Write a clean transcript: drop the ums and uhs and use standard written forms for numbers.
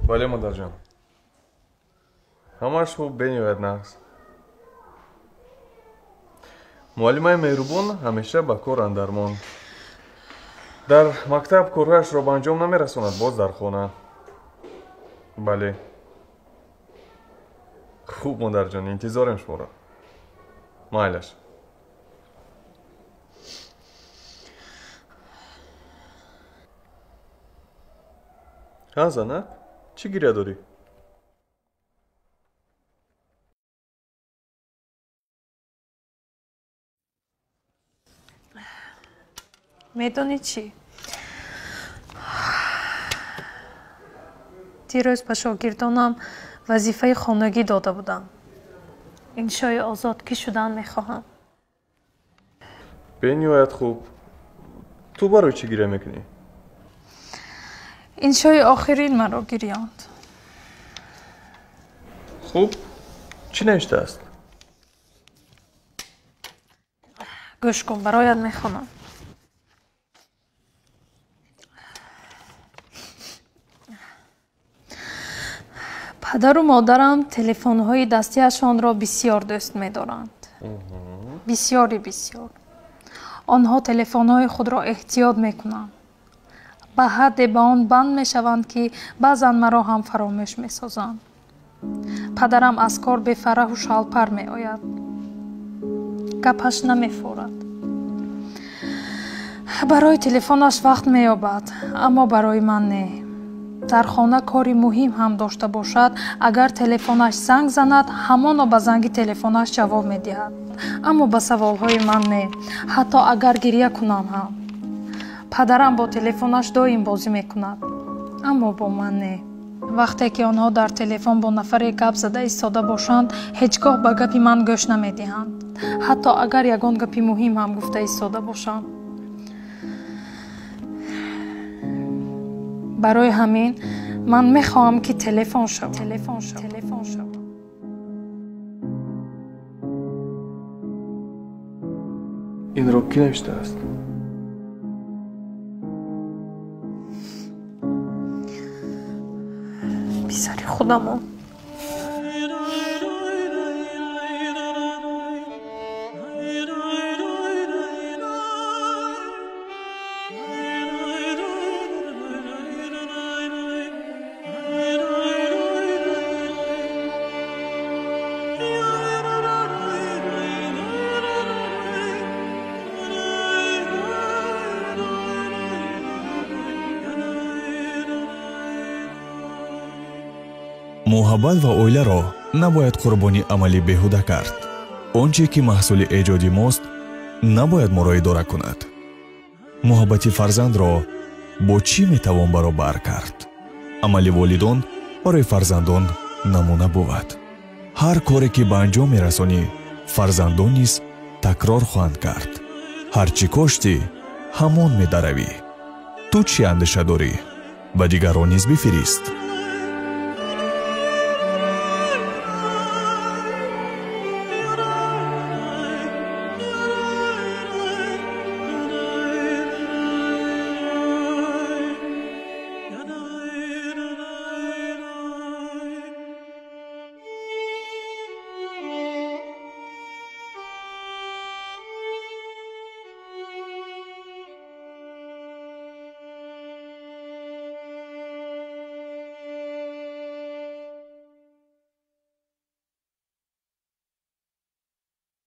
Бале, модарҷон. Ҳамааш хуб, бениҳоят нағз. Муаллимаи меҳрубон ҳамеша ба кор андармон. Дар мактаб корҳояшро ба анҷом намерасонад, боз дар хона. Бале. Хуб, модарҷон, интизорем шуморо. Майлаш. Ҳа, занак, чӣ гиря дорӣ? Медонӣ чӣ? Дирӯз ба шогирдонам вазифаи хонагӣ дода будам. Иншои озод кӣ шудан мехоҳам. Бениҳоят хуб. Ту барои чӣ гиря мекунӣ? Иншои охирин маро гирёнд. Хуб, чӣ навиштааст? Гӯш кун, бароят мехонам. Падару модарам телефонҳои дастиашонро бисёр дӯст медоранд. Бисёри бисёр. Онҳо телефонҳои худро эҳтиёт мекунанд. Ба ҳадде ба он банд мешаванд, ки баъзан маро ҳам фаромӯш месозанд. Падарам аз кор бефараҳу шалпар меояд. Гапаш намефорад. Барои телефонаш вақт меёбад, аммо барои ман не. Дар хона кори муҳим ҳам дошта бошад, агар телефонаш занг занад, ҳамоно ба занги телефонаш ҷавоб медиҳад. Аммо ба саволҳои ман не, ҳатто агар гиря кунам ҳам. Падарам бо телефонаш доим бозӣ мекунад, аммо бо ман не. Вақте ки онҳо дар телефон бо нафаре гап зада истода бошанд, ҳеҷ гоҳ ба гапи ман гӯш намедиҳанд, ҳатто агар ягон гапи муҳим ҳам гуфта истода бошанд. Барои ҳамин ман мехоҳам, ки телефон шавам. Телефон шавам. Телефон шавам. Инро кӣ навиштааст? Писари худамон. Муҳаббат ва оиларо набояд қурбони амали беҳуда кард. Он че ки маҳсули эҷоди мост, набояд моро идора кунад. Муҳаббати фарзандро бо чӣ метавон баробар кард? Амали волидон барои фарзандон намуна бувад. Ҳар коре ки ба анҷом мерасонӣ, фарзандон низ такрор хоҳанд кард. Ҳар чӣ коштӣ, ҳамон медаравӣ. Ту чӣ андеша дорӣ? Ба дигарон низ бифирист.